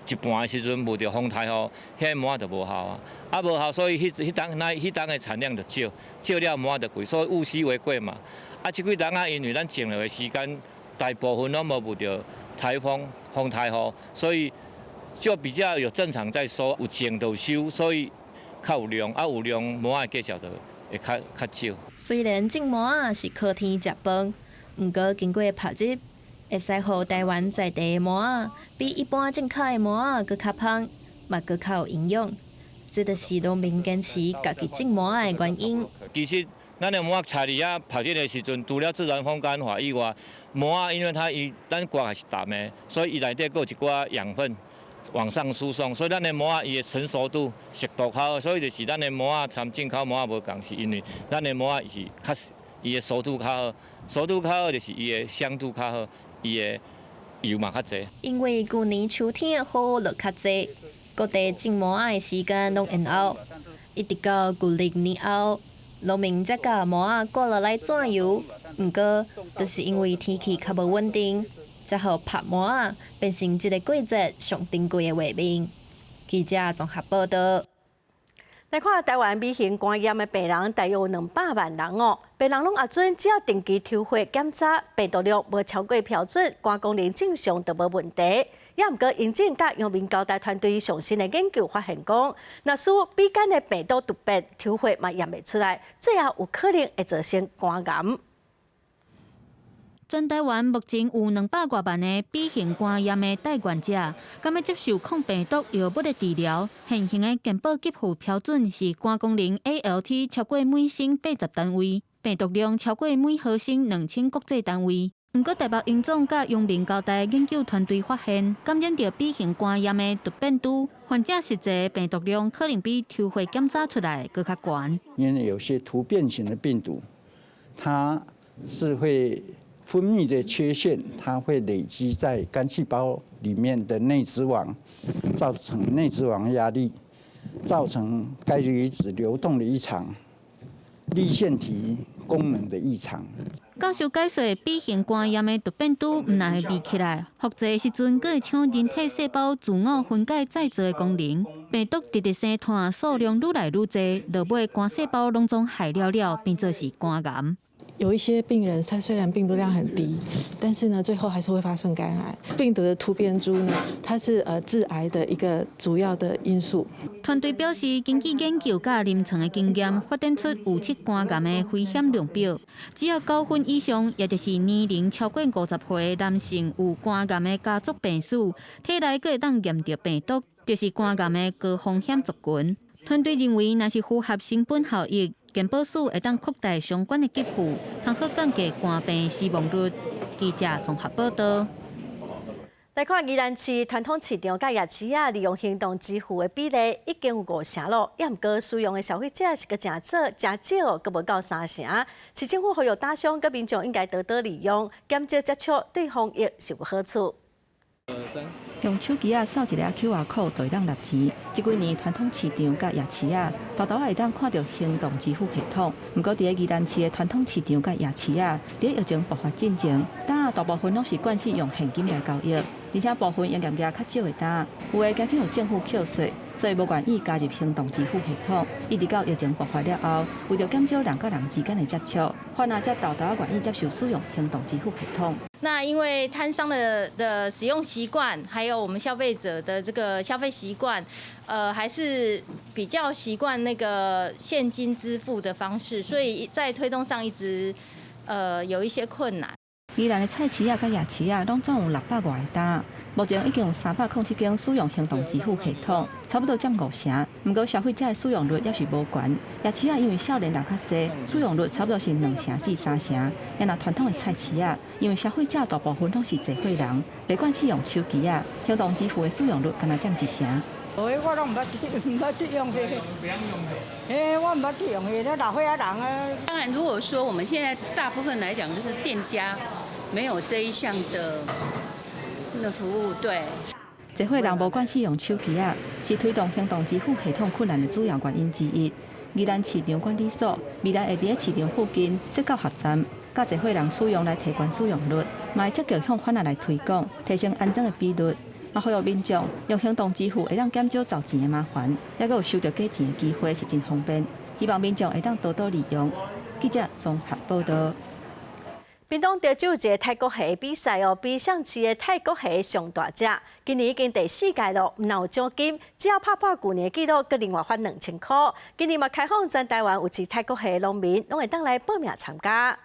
一半的時陣無著風颱吼，彼个麻就無效啊。啊無效，所以彼彼冬那彼冬的產量就少，少了麻就貴，所以物稀為貴嘛。啊，這幾冬啊，因為咱種落的時間大部分攏無遇著颱風、風颱雨，所以就比較有正常在收，有種就收，所以較有量，啊有量麻的價數就會較較少。雖然種麻仔是靠天食飯，毋過經過曬日，會使予台灣在地的麻仔比一般進口的麻仔閣較芳，嘛閣較有營養。這就是農民堅持家己種麻仔的原因。其實，咱的麻仔採佇遐曬日的時陣，除了自然風乾法以外，麻仔因為它伊咱割的是澹的，所以伊內底閣有一寡養分往上輸送，所以咱的麻仔伊的成熟度、熟度較好，所以就是咱的麻仔參進口麻仔無仝，是因為咱的麻仔是較伊的熟度較好，熟度較好就是伊的香度較好，伊的油嘛較濟。因為舊年秋天的雨落較濟，各地種麻仔的時間攏延後，一直到舊曆年後，農民才共麻仔割落來榨油。毋過，就是因為天氣較無穩定，才予拍麻仔變成這個季節上珍貴的畫面。記者綜合報道。來看台灣 B 型肝炎的病人大約有200萬人哦，病人攏會準，只要定期抽血檢查，病毒量無超過標準，肝功能正常就無問題。也毋過，榮總佮陽明交大團隊上新的研究發現講，若是比肝的病毒突變，抽血嘛驗袂出來，最後有可能會造成肝癌。全台灣目前有200外萬个 B 型肝炎的帶原者，敢欲接受抗病毒藥物的治療？現行的健保給付標準是肝功能 ALT 超過每升80單位，病毒量超過每毫升2000國際單位。毋過台北榮總佮陽明交大研究團隊發現，感染著 B 型肝炎的突變株，患者實際病毒量可能比抽血檢查出來閣較懸。因為有些突變型的病毒，它是會分泌的缺陷，它會累積在肝細胞裡面的內質網，造成內質網壓力，造成鈣離子流動的異常，粒線體功能的異常。教授解說，B 型肝炎的突變株毋但會味起來，複製的時陣，閣會搶人體細胞自我分解再造的功能。病毒直直生湠，數量愈來愈濟，落尾肝細胞攏總害了了，變做是肝癌。有一些病人，他雖然病毒量很低，但是呢，最後還是會發生肝癌。病毒的突變株呢，它是致癌的一個主要的因素。團隊表示，根據研究佮臨床的經驗，發展出預測肝癌的危險量表。只要9分以上，也就是年齡超過50歲男性有肝癌的家族病史，體內閣會當驗著病毒，就是肝癌的高風險族群。團隊認為，若是符合成本效益，健保署會當擴大相關的給付，通好降低肝病死亡率。記者綜合報道。來看宜蘭市傳統市場佮夜市仔，利用行動支付的比例已經有5成咯，也毋過使用的消費者是閣誠少，誠少，閣無夠3成。市政府呼籲打商佮民眾應該多多利用，減少接觸，對防疫是有好處。用手機仔掃一个 QR code 就會當納錢。這幾年傳統市場佮夜市仔，沓沓仔會當看著行動支付系統。毋過，佇咧宜蘭市的傳統市場佮夜市仔，佇疫情爆發進前，擔仔大部分攏是慣勢用現金來交易，而且部分營業額較少的擔，有的驚去予政府扣稅，所以無願意加入行動支付系統。一直到疫情爆發了後，為著減少人佮人之間的接觸，反而才沓沓仔願意接受使用行動支付系統。那因為攤商的使用習慣，還有我們消費者的這個消費習慣，還是比較習慣那個現金支付的方式，所以在推動上一直有一些困難。宜蘭的菜市仔佮夜市仔，攏總有600外个擔，目前已經有307間使用行動支付系統，差不多佔5成。毋過消費者的使用率猶是無懸。夜市仔因為少年人較濟，使用率差不多是2成至3成。啊若傳統的菜市仔，因為消費者大部分攏是濟歲人，袂慣使用手機仔，行動支付的使用率干焦佔1成。我攏毋捌去用彼个，嘿，我毋捌去用彼个，老歲仔人啊。當然，如果說我們現在大部分來講，就是店家沒有這一項的那服務，對。濟歲人無慣使用手機仔，是推動行動支付系統困難的主要原因之一。宜蘭市場管理所未來會佇咧市場附近設教學站，教濟歲人使用來提懸使用率，嘛會積極向販仔來推廣，提升安裝的比率。嘛，呼籲民眾用行動支付會當減少找錢的麻煩，猶閣有收著假錢的機會，是真方便。希望民眾會當多多利用。記者綜合報道。屏東潮州一个泰國蝦比賽哦，比誰飼的泰國蝦上大隻，今年已經第四屆咯，毋但有獎金，只要拍破舊年的紀錄，閣另外發2000箍。今年嘛開放全台灣有飼泰國蝦的農民，攏會當來報名參加。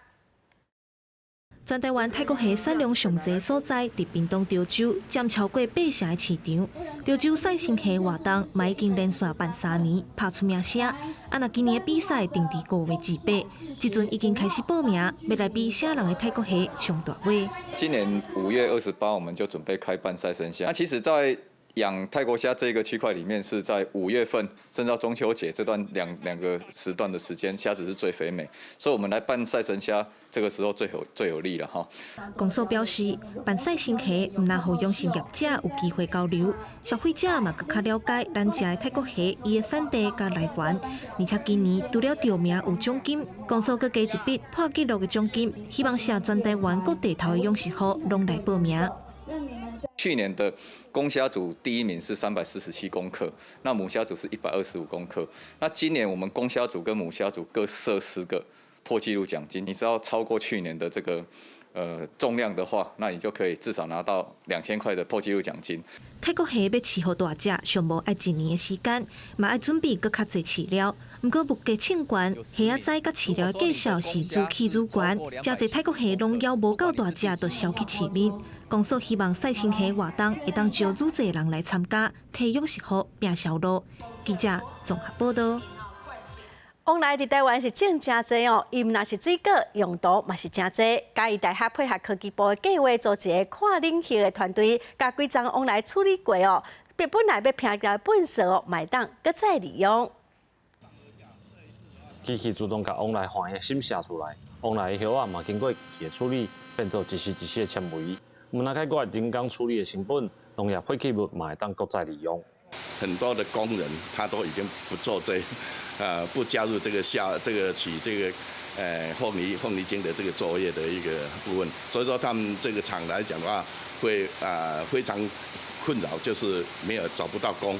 全台灣泰國蝦產量上濟所在，佇屏東潮州，佔超過8成的市場。潮州賽生蝦活動嘛已經連續辦3年，拍出名聲。啊，若今年的比賽定佇5月28，這陣已經開始報名，欲來比啥人的泰國蝦上大尾。今年5月28，我們就準備開辦賽生蝦。那其實，在養泰國蝦這個區塊裡面，是在5月份，甚至到中秋節這段兩個時段的時間，蝦子是最肥美，所以我們來辦賽神蝦，這個時候最有利了哈。公所表示，辦賽神蝦毋但予養殖業者有機會交流，消費者嘛閣較了解咱食的泰國蝦伊的產地佮來源，而且今年除了著名有獎金，公所閣加一筆破紀錄的獎金，希望寫全台灣各地頭的養殖戶攏來報名。去年的公蝦組第一名是347公克，那母蝦組是125公克。那今年我們公蝦組跟母蝦組各設10個破紀錄獎金，你只要超過去年的這個重量的話，那你就可以至少拿到2000塊的破紀錄獎金。泰國蝦欲飼予大隻，上無愛一年的時間，嘛愛準備閣較濟飼料。毋過物價衝懸，蝦仔仔佮飼料的價數是愈起愈懸，誠濟泰國蝦攏猶無夠大隻，就銷去市面。公所希望賽神蝦活動會當招愈濟人來參加，提養殖戶拼銷路。記者綜合報道。旺來佇台灣是種誠濟哦，伊毋但是水果，用途嘛是誠濟。嘉義大學配合科技部的計劃，組一个跨領域的團隊，共規叢旺來處理過哦，本來欲撇掉的糞埽哦，嘛會當閣再利用。機器自動共旺來黃的芯卸出來，旺來的葉仔嘛經過機器的處理，變做一絲一絲的纖維。毋但解決人工處理的成本，農業廢棄物嘛會當閣再利用。很多的工人他都已經不做這，不加入這個下這個取這個，鳳梨精的這個作業的一個部分，所以說他們這個廠來講的話，會啊非常困擾，就是沒有找不到工。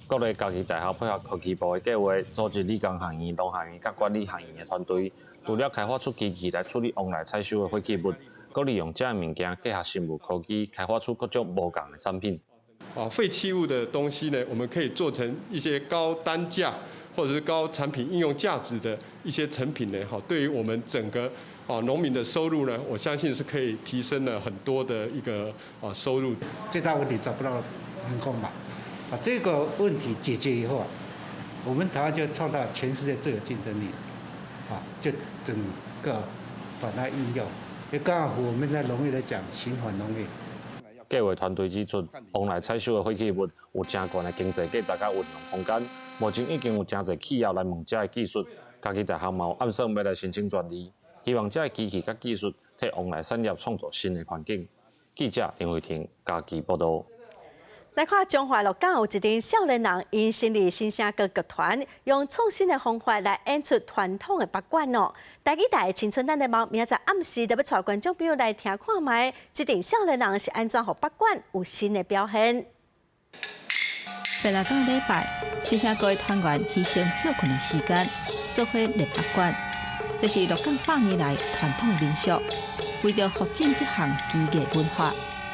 國立嘉義大學配合科技部的計劃，組織理工學院、農學院佮管理學院的團隊，除了開發出機器來處理旺來採收的廢棄物，閣利用這个物件結合生物科技，開發出各種無仝的產品。啊，廢棄物的東西呢，我們可以做成一些高單價或者是高產品應用價值的一些成品呢，哈，對於我們整個啊農民的收入呢，我相信是可以提升了很多的一個啊收入。最大問題找不到員工嘛，把這個問題解決以後啊，我們台灣就創造全世界最有競爭力，啊，就整個把它應用，也剛好我們在農業來講循環農業。計劃團隊指出，旺來採收的廢棄物有誠懸的經濟價值佮運用空間。目前已經有誠濟企業來問這个技術，嘉義大學嘛有暗算欲來申請專利，希望這个機器佮技術替旺來產業創造新的環境。記者林慧婷嘉義報導。來看彰化鹿港有一陣少年人，𪜶成立新城閣劇團，用創新的方法來演出傳統的北管哦。台語台的青春咱的夢，明仔載暗時就欲帶觀眾朋友來聽看覓，這陣少年人是按怎予北管有新的表現。欲來到禮拜，新城閣的團員犧牲歇睏的時間，做伙練北管。這是鹿港百年來傳統的民俗，為著復振這項技藝文化，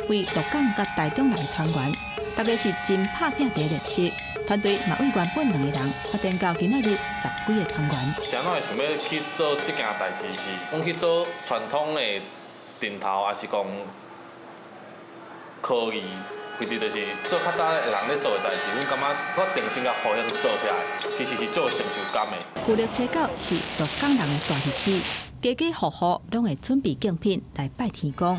為鹿港佮台中來的團員。大家是真拍拚佇練習，團隊嘛為原本兩個人發展到今仔日十幾个團員。啥物會想欲去做這件代誌是，阮去做傳統的陣頭，抑是講科技，其實就是做較早的人咧做的代誌，阮感覺我重新共復興做起來，其實是足有成就感的。舊曆初九是鹿港人的大日子，家家戶戶攏會準備貢品來拜天公。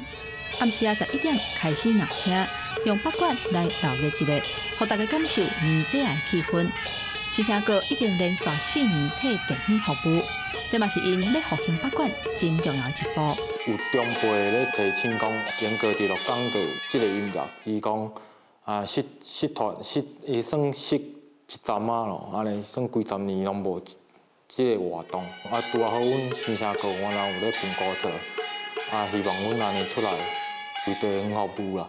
暗時仔11點開始鬧聽，用北管來鬧熱一下，予大家感受年節的氣氛。新城閣已經連續4年替電影服務，這嘛是𪜶欲復興北管真重要的一步。有長輩咧提醒講，英國佇鹿港就有這个音樂，伊講啊失失傳失，伊算失一陣仔咯，按呢算幾十年攏無這个活動。啊，拄仔好，阮新城閣原來有咧評估出來，啊，希望阮按呢出來為地方服務啦。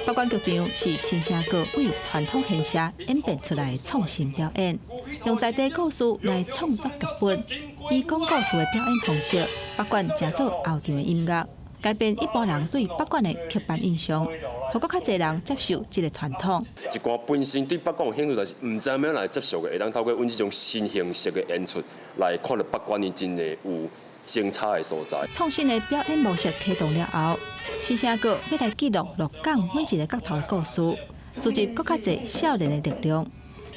北管劇場是新城閣為傳統獻社演變出來的創新表演，用在地故事來創作劇本，以講故事的表演方式，北管成做後場的音樂，改變一般人對北管的刻板印象，予閣較濟人接受這个傳統。一寡本身對北管有興趣，但是毋知按怎來接受的，會當透過阮這種新形式的演出來看著北管伊真的有精彩的所在。創新的表演模式啟動了後，新城閣欲來記錄鹿港每一个角頭的故事，組織閣較濟少年的力量，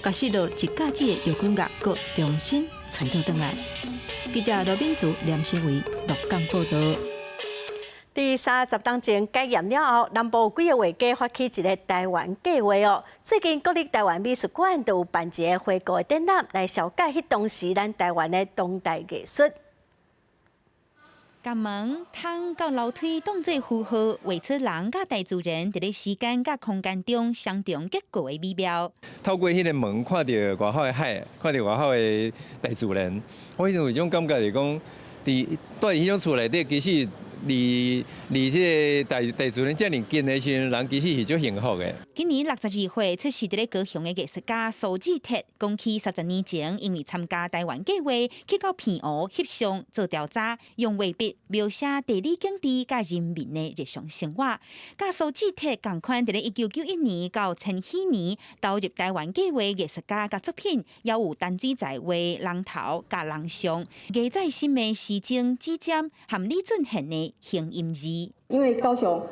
共失落一甲子的搖滾樂閣重新揣倒轉來。記者羅敏竹、連新偉鹿港報導。佇30冬前解嚴了後，南部幾个畫家發起一个台灣計畫哦。最近國立臺灣美術館就有辦一个回顧的展覽，來紹介彼當時咱臺灣的當代藝術。共門、窗佮樓梯當做符號，畫出人佮大自然佇咧時間佮空間中相重結構的美妙。透過彼个門看著外口的海，看著外口的大自然，我彼陣有一種感覺，就是講，佇蹛佇彼種厝內底，其實離離這个大大自然遮爾近的時陣，人其實是足幸福的。今年62歲，出世佇咧高雄的藝術家蘇志鐵，講起30年前，因為參加台灣計畫，去到澎湖翕相做調查，用畫筆描寫地理景致佮人民的日常生活。佮蘇志鐵仝款，佇咧1991年到千禧年投入台灣計畫藝術家佮作品，也有陳水在畫人頭佮人像，藝在心的時鐘指針和李俊賢的形音字。因為高雄，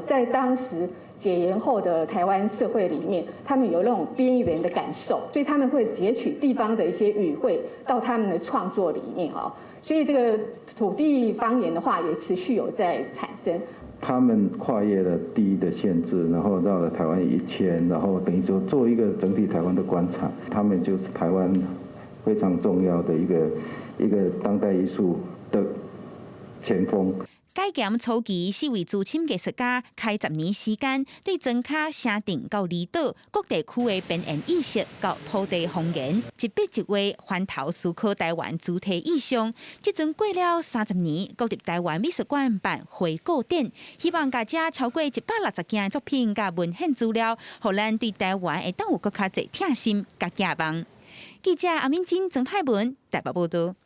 在當時解嚴後的台灣社會裡面，他們有那種邊緣的感受，所以他們會截取地方的一些語彙到他們的創作裡面哦。所以這個土地方言的話，也持續有在產生。他們跨越了地域的限制，然後繞了台灣一圈，然後等於說做一個整體台灣的觀察，他們就是台灣非常重要的一個當代藝術的前鋒。解嚴初期，四位資深藝術家開10年時間，對莊跤城鎮到離島各地區的邊緣意識佮土地方言，一筆一畫翻頭思考台灣主題意象。這陣過了30年，國立臺灣美術館辦回顧展，希望共這超過160件作品佮文獻資料，予咱對台灣會當有閣較濟疼心佮寄望。記者阿敏珍、曾派文台北報導。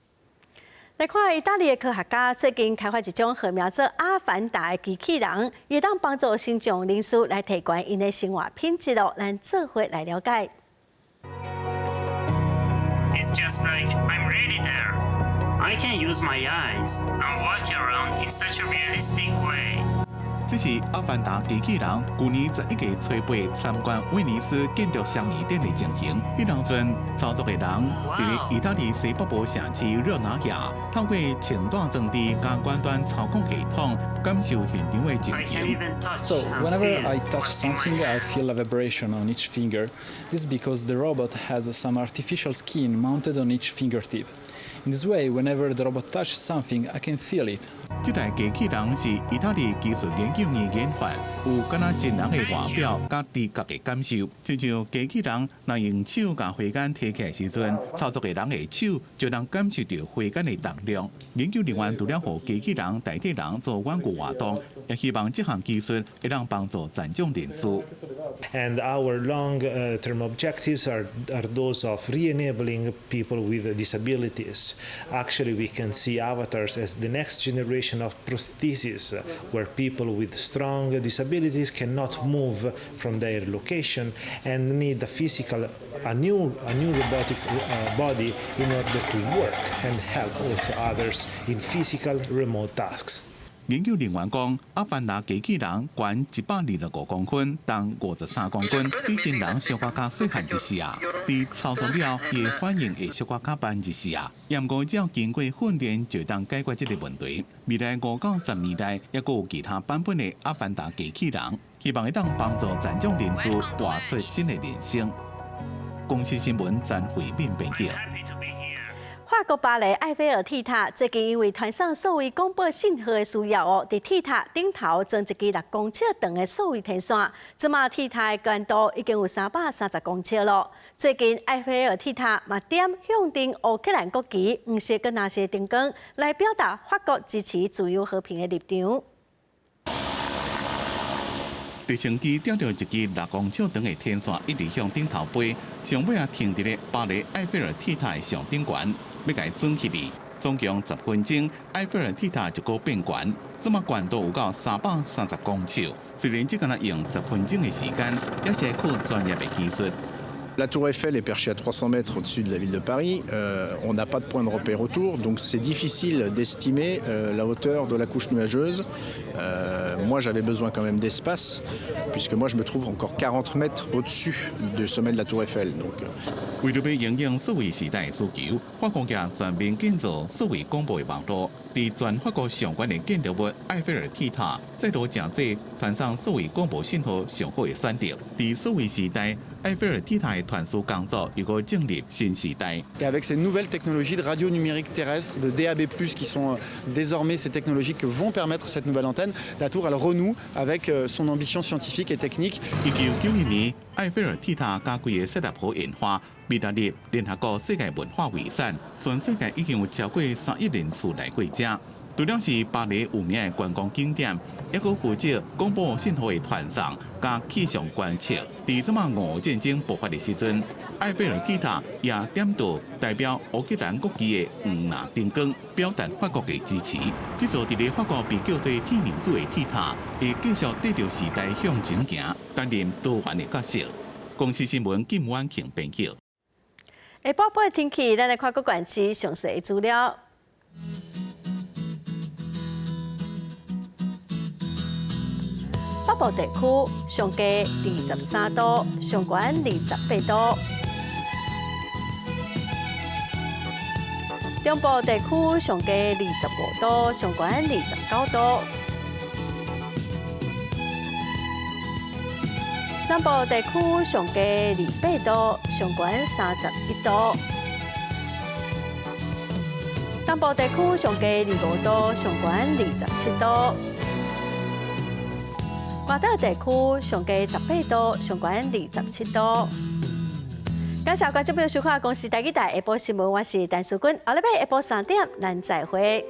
來看意大利的科學家最近開發一種號名做阿凡達的機器人，會當幫助身障人士來提懸𪜶的生活品質哦。咱做伙來了解。 It's just like I'm really there. I can use my eyes and walk around in such a realistic way. 這是阿凡達機器人，舊年11月初8參觀威尼斯建築雙年展的情形。彼當陣操作的人佇咧意大利西北部城市熱那亞，透過穿戴裝置佮遠端操控系統，感受現場的情形。 So whenever I touch something, I feel a vibration on each finger. This is because the robot has some artificial skin mounted on each fingertip. In this way, whenever the robot touches something, I can feel it. 這台機器人是意大利技術研究院研發，有敢若真人的外表佮知覺的感受。親像機器人若用手共火鉗提起來時陣，操作的人的手就能感受著火鉗的重量。研究人員除了予機器人代替人做遠距活動，也希望這項技術會當幫助殘障人士。 And our long-term objectives are those of re-enabling people with disabilities. Actually, we can see avatars as the next generation of prostheses, where people with strong disabilities cannot move from their location and need a physical, a new robotic body in order to work and help also others in physical remote tasks. 研究人員講，阿凡達機器人懸125公分，重53公斤，比真人小可較細漢一絲仔。佇操作了，伊的反應會小可較慢一絲仔。毋過只要經過訓練，就當解決這個問題。未來5到10年內，猶閣有其他版本的阿凡達機器人，希望會當幫助殘障人士活出新的人生。公視新聞詹慧敏編輯。法國巴黎埃菲爾鐵塔最近因為傳送數位廣播信號的需要哦，佇鐵塔頂頭裝一支6公尺長的數位天線，這馬鐵塔的高度已經有330公尺囉。最近埃菲爾鐵塔嘛點象徵烏克蘭國旗黃色佮藍色燈光，來表達法國支持自由和平的立場。直升機吊著一支6公尺長的天線，一直向頂頭飛，上尾仔停佇咧巴黎埃菲爾鐵塔的上頂懸，欲共伊裝起來。總共10分鐘，埃菲爾鐵塔就閣變懸，這馬懸度有到330公尺。雖然只敢若用十分鐘的時間，也是靠專業的技術。La tour Eiffel est perchée à 300 mètres au-dessus de la ville de Paris. On n'a pas de point de repère autour, donc c'est difficile d'estimer la hauteur de la couche nuageuse. Moi, j'avais besoin quand même d'espace, puisque moi, je me trouve encore 40 mètres au-dessus du sommet de la tour Eiffel. Donc, 為著欲應用數位時代需求，法國也全面建造數位廣播的網路，佇全法國上懸的建築物埃菲爾鐵塔，再度成做傳送數位廣播信號上好的選擇。佇數位時代，埃菲爾鐵塔的傳輸工作又閣進入新時代。 Et avec ces nouvelles technologies de radio numérique terrestre, de DAB+, qui sont désormais ces technologies que vont permettre cette nouvelle antenne, la tour elle renoue avec son ambition scientifique et technique. 1991年，埃菲爾鐵塔佮規个設立好研發，被納入聯合國世界文化遺產，全世界已經有超過3億人次來過遮。除了是巴黎有名的觀光景點，猶閣負責廣播信號的傳送佮氣象觀測。佇這擺俄烏戰爭爆發的時陣，埃菲爾鐵塔也點著代表烏克蘭國旗的黃藍燈光，表達法國的支持。這座佇咧法國被叫做鐵娘子的鐵塔，會繼續綴著時代向前行，擔任多元的角色。公視新聞金婉慶編輯。下晡晡的天氣，咱來看各縣市詳細的資料。北部地區上低23度，上懸28度；中部地區上低25度，上懸29度；南部地區上低28度，上懸31度；東部地區上低25度，上懸27度。外島地區上低18度，上懸27度。感謝觀眾朋友收看《公視台語台下晡新聞》，我是陳淑君。後禮拜下晡3點，咱再會。